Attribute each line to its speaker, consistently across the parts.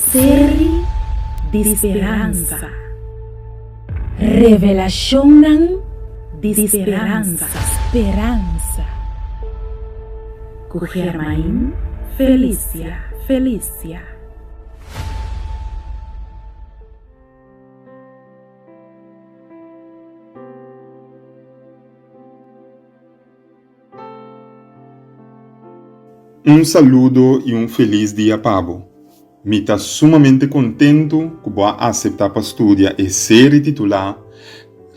Speaker 1: Seri di speransa. Revelashonnan di speransa. Speransa. Ku Germain Felicia Felicia.
Speaker 2: Un saludo i un felis dia pa bo. Mi ta sumamente kontentu ku bo a aseptá pa studia e seri titulá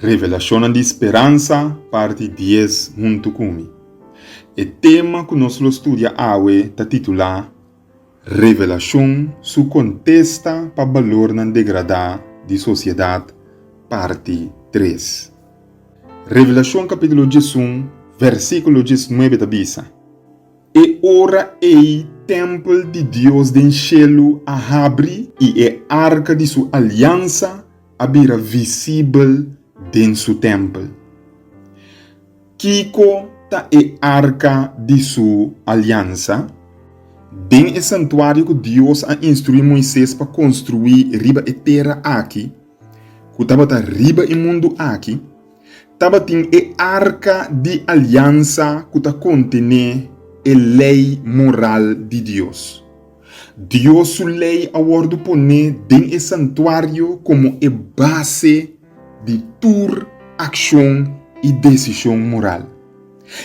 Speaker 2: Revelashonnan di Speransa, parti dies huntu ku mi. E tema ku nos lo studia awe ta titulá Revelashon su kontesta pa balornan degradá di sosiedat, parti tres. Revelashon kapítulo 11, versíkulo 19 ta bisa, E ora ei tèmpel di Dios den shelu a habri i e arka di su aliansa a bira visibel den su tèmpel. Kiko ta e arka di su aliansa? Den e santuario ku Dios a instruí Moisés pa konstruí riba e tera aki, ku tabata riba e mundu aki, tabatin e arka di aliansa ku ta kontené e lei moral di Dios. Dios su lei a wòrdu poné den e santuario komo e base di tur akshon i desishon moral.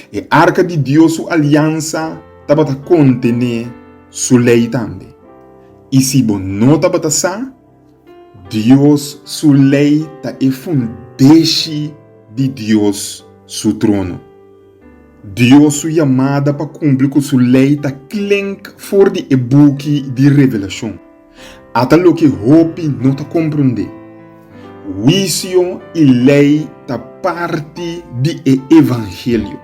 Speaker 2: E arka di Dios su aliansa tabata kontené su lei tambe. I si bo no tabata sa, Dios su lei ta e fundeshi di Dios su trono. Dios su yamada pa kumpli ku su lei ta klink for di e buki di Revelashon. Ata loke hopi no ta komprondé. Huisio i lei ta parti di e evangelio.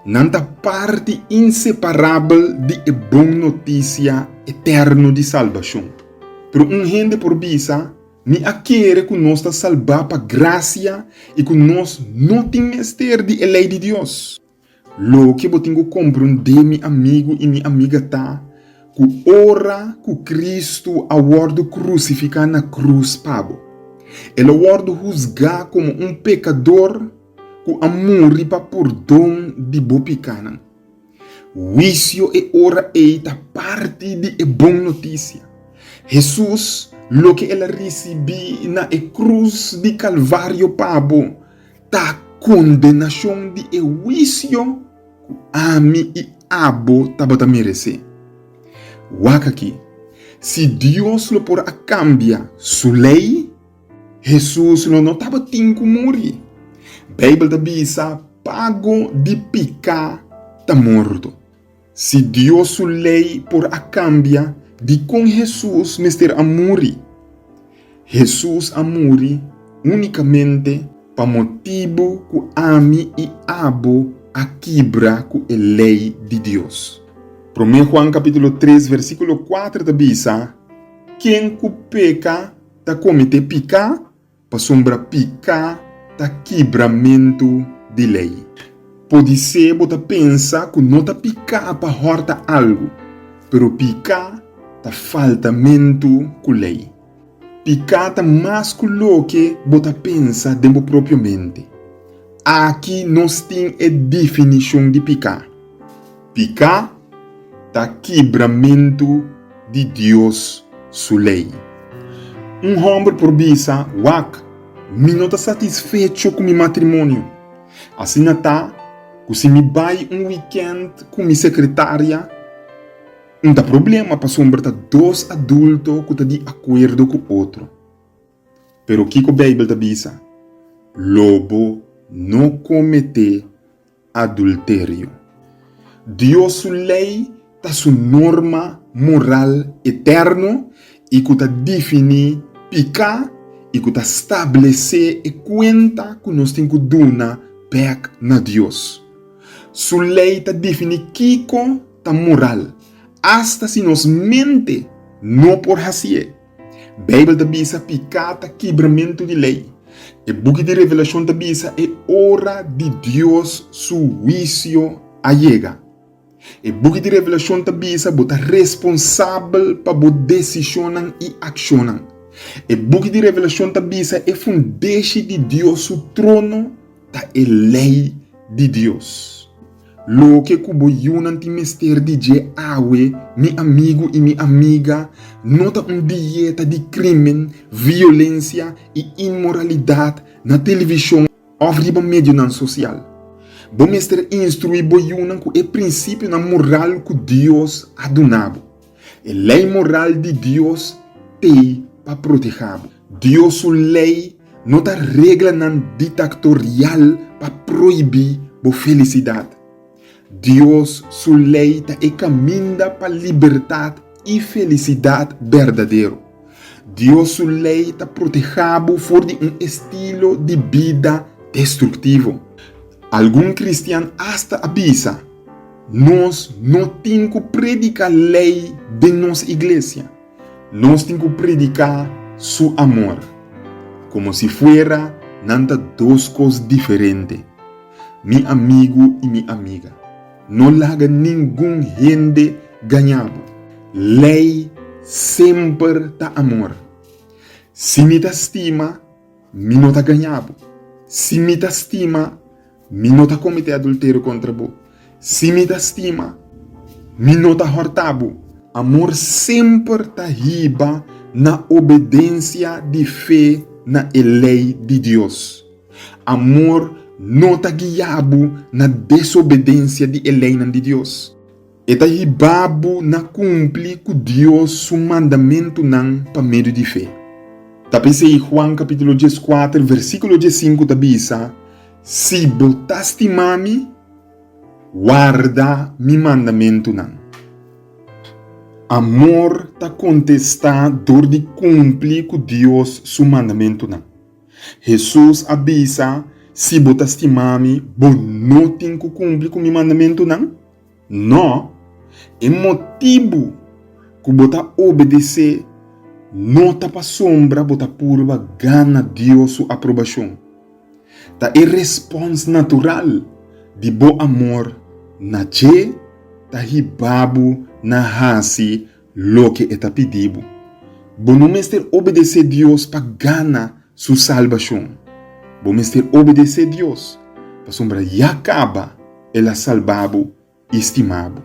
Speaker 2: Nan ta parti inseparabel di e bon notisia eterno di salbashon. Pero un hende por bisa, Mi a kere ku nos ta salbá pa grasia i ku nos no tin mester di e lei di Dios. Loke bo tin ku komprondé, mi amigu i mi amiga, ta ku ora ku Kristu a wòrdu krusifiká na krus pa bo, El a wòrdu husgá komo un pekador ku a muri pa pordon di bo pikánan. Huisio e ora ei ta parti di e bon notisia. Hesus, loke el a risibí na e krus di Kalvario pa bo, ta kondenashon di e huisio ku ami i abo tabata meresé. Wak aki, si Dios lo por a kambia Su lei, Hesus lo no tabatin ku muri. Beibel ta bisa, Pago di piká ta morto. Si Dios su lei por a kambia, dikon Hesus mester a muri? Hesus a muri únikamente pa motibu ku ami i abo a kibra ku e lei di Dios. Promé Juan kapítulo tres versíkulo kuater ta bisa, Ken ku peka ta kometé piká, pasobra piká ta kibramentu di lei. Podisé bo ta pensa ku no ta piká pa hòrta algu, pero piká ta faltamentu ku lei. Piká ta mas ku loke bo ta pensa den bo propio mente. Aki nos tin e definishon di piká. Piká ta kibramentu di Dios su lei. Un hòmber por bisa, Wak, mi no ta satisfecho ku mi matrimonio. Asina ta ku si mi bai un wikènt ku mi sekretaria, un ta problema pasobra ta dos adulto ku ta di akuerdo ku otro. Pero kiko Beibel ta bisa? Lo bo no kometé adulterio. Dios su lei ta su norma moral eterno i ku ta definí piká i ku ta stablesé e kuenta ku nos tin ku duna bèk na Dios. Su lei ta definí kiko ta moral, asta si nos mente no por hasié. Beibel ta bisa piká ta kibramentu di lei. E buki di Revelashon ta bisa e ora di Dios su huisio a yega. E buki di Revelashon ta bisa bo ta responsabel pa bo desishonnan i akshonnan. E buki di Revelashon ta bisa e fundeshi di Dios su trono ta e lei di Dios. Loke ku bo yunan tin mester di dje awe, mi amigu i mi amiga, no ta un dieta di krímen, violensia i inmoralidat na televishon òf riba medionan sosial. Bo mester instruí bo yunan ku e prinsipionan moral ku Dios a duna bo. E lei moral di Dios t'ei pa protehá bo. Dios su lei no ta reglanan diktatorial pa prohibí bo felisidat. Dios su lei ta e kaminda pa libertat i felisidat berdadero. Dios su lei ta protehá bo for di un estilo di bida destruktivo. Algun kristian asta a bisa, Nos no tin ku prediká lei den nos iglesia. Nos tin ku prediká su amor. Komo si fuera nan ta dos kos diferente. Mi amigu i mi amiga, no laga ningun hende gaña bo. Lei semper ta amor. Si mi ta stima, mi no ta gaña bo. Si mi ta stima, Mi no ta kometé adulterio kontra bo. Si mi ta stima, mi no ta hòrta bo. Amor semper ta hiba na obedensia di fe na e lei di Dios. Amor no ta guia bo na desobedensia di e leinan di Dios. E ta hiba bo na kumpli ku Dios su mandamentunan pa medio di fe. Ta p'esei Juan kapítulo dieskuater versíkulo diesinku ta bisa, Si bo ta stima mi, warda mi mandamentunan. Amor ta kontestá dor di kumpli ku Dios su mandamentunan. Hesus a bisa, Si bo ta stima mi, bo no tin ku kumpli ku mi mandamentunan? Nò, e motibu ku bo ta obedesé no ta pasobra bo ta purba gana Dios su aprobashon. Ta e respòns natural di bo amor na dje ta hiba bo na hasi loke e ta pidi bo. Bo no mester obedesé Dios pa gana su salbashon. Bo mester obedesé Dios pasobra ya kaba el a salba bo i stima bo.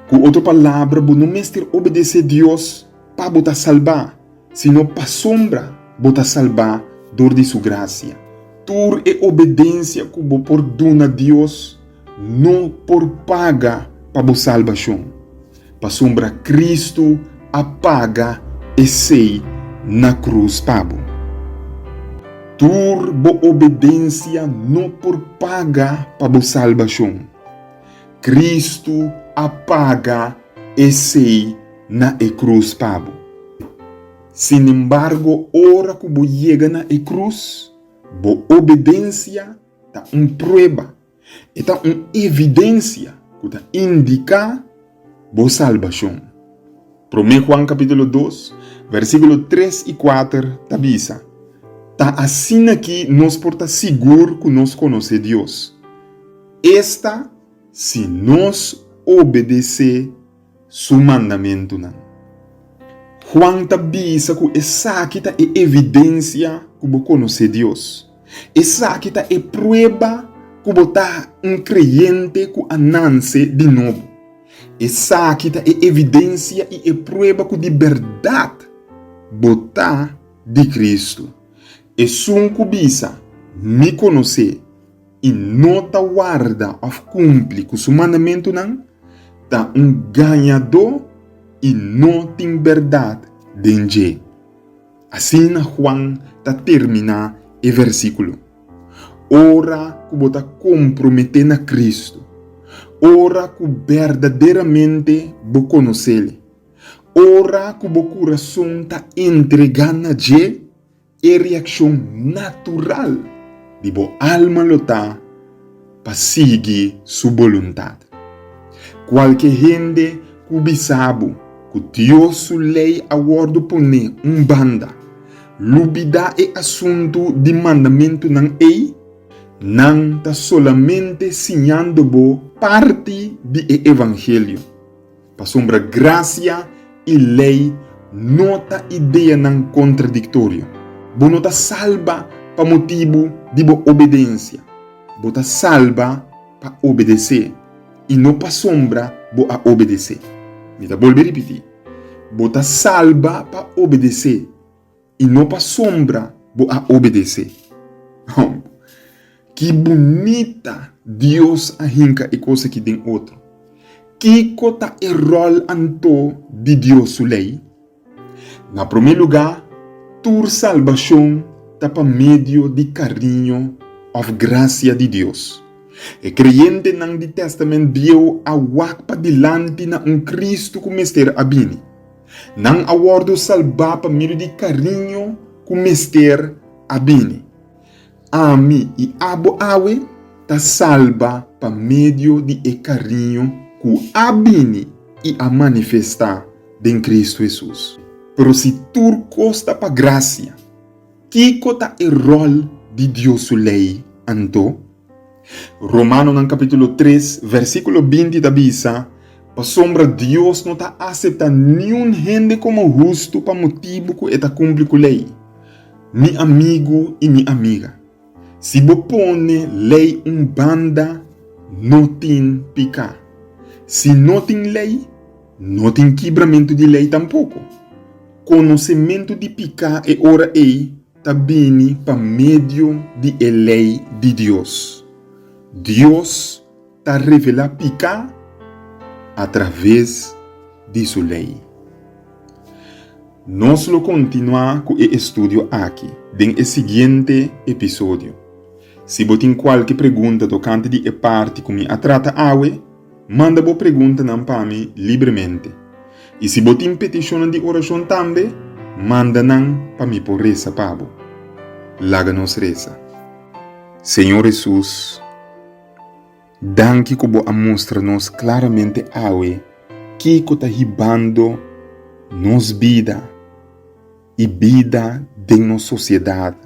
Speaker 2: Ku otro palabra, bo no mester obedesé Dios pa bo ta salbá, sino pasobra bo ta salbá dor di su grasia. Tur e obedensia ku bo por duna Dios no por paga pa bo salbashon, pasobra Kristu a paga esei na krus pa bo. Tur bo obedensia no por paga pa bo salbashon. Kristu a paga esei na e krus pa bo. Sinembargo, ora ku bo yega na e krus, bo obedensia ta un prueba E ta un evidensia ku ta indiká bo salbashon. Promé Juan kapítulo dos, versíkulo tres i kuater ta bisa, Ta asin'akí nos por ta sigur ku nos konosé Dios, esta si nos obedesé su mandamentunan. Juan ta bisa ku esaki ta e evidensia ku bo konosé Dios. Esaki ta e prueba ku bo ta un kreyente ku a nanse di nobo. Esaki ta e evidensia i e prueba ku di bèrdat bo ta di Kristu. Esun ku bisa, Mi konosé, i no ta warda òf kumpli ku su mandamentunan, ta un gañadó i no tin bèrdat den dje. Asina Juan ta terminá e versíkulo. Ora ku bo ta komprometé na Kristu, ora ku berdaderamente bo konos'El, ora ku bo kurason ta entregá na dje, E reakshon natural di bo alma lo ta pa sigui su boluntat. Kualke hende ku bisa bo ku Dios su lei a wòrdu poné un banda, lubidá e asuntu di mandamentunan ei. Nan ta solamente siñando bo parti di e evangelio, pasobra grasia i lei no ta ideanan kontradiktorio. Bo no ta salba pa motibu di bo obedensia, bo ta salba pa obedesé i no pasobra bo a obedesé. Mi ta bolbe ripití, bo ta salba pa obedesé i no pasobra bo a obedesé. Ki bunita Dios a hinka e kos aki den otro! Kiko ta e ròl anto di Dios su lei? Na promé lugá, tur salbashon ta pa medio di kariño òf grasia di Dios. E kreyentenan di Tèstamènt Bieu a wak padilanti na un Kristu ku mester a bini. Nan a wòrdu salbá pa medio di kariño ku mester a bini. Ami i abo awe ta salba pa medio di e kariño ku a bini i a manifestá den Kristu Hesus. Pero si tur kos ta pa grasia, kiko ta e ròl di Dios su lei anto? Romanonan kapítulo tres, versíkulo 20 ta bisa, Pasobra Dios no ta aseptá niun hende komo hustu pa motibu ku e ta kumpli ku lei. Mi amigu i mi amiga, si bo pone lei un banda, no tin piká. Si no tin lei, no tin kibramentu di lei tampoko. Konosementu di piká e ora ei ta bini pa medio di e lei di Dios. Dios ta revelá piká atraves di su lei. Nos lo kontinuá ku e estudio aki den e siguiente episodio. Si bo tin kualke pregunta tokante di e parti ku mi a trata awe, manda bo preguntanan pa mi libremente. I si bo tin petishonnan di orashon tambe, manda nan pa mi por resa pa bo. Laga nos resa. Señor Hesus, Danki ku bo a mustra nos klaramente awe kiko ta hibando nos bida i bida den nos sosiedat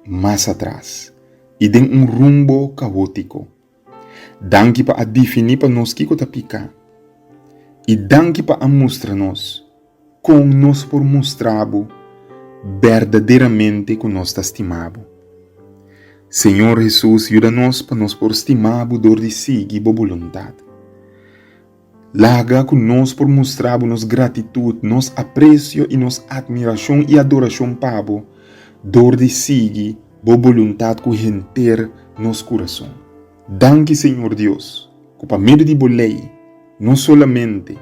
Speaker 2: mas atras i den un rumbo kaótiko. Danki pa a definí pa nos kiko ta piká i danki pa a mustra nos Kon nos por mustra bo berdaderamente ku nos ta stima bo? Señor Hesus, yuda nos pa nos por stima bo dor di sigui bo boluntat. Laga ku nos por mustra bo nos gratitut, nos apresio i nos atmirashon i adorashon pa bo dor di sigui bo boluntat ku henter nos kurason. Danki Señor Dios, ku pa medio di bo lei, no solamente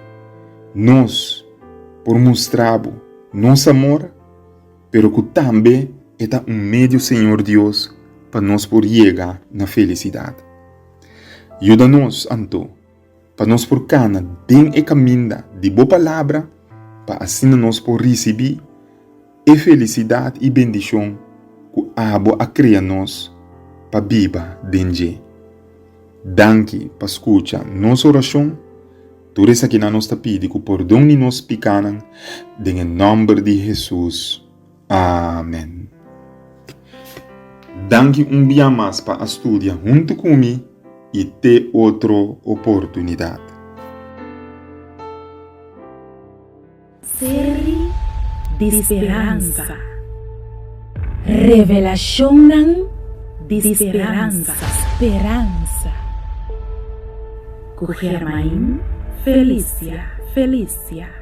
Speaker 2: nos por mustra bo nos amor, pero ku tambe e ta un medio Señor Dios pa nos por yega na felisidat. Yuda nos anto pa nos por kana den e kaminda di bo palabra pa asina nos por risibí E felisidat i bendishon ku abo a krea nos pa biba den dje. Danki pa skucha nos orashon, tur esakinan nos ta pidi ku pordon di nos pikanan den e nòmber di Hesus. Amen. Danki un bia mas pa a studia huntu ku mi i te otro oportunidat.
Speaker 1: Seri di speransa. Revelashonnan di speransa. Speransa. Ku Germain Felicia. Felicia.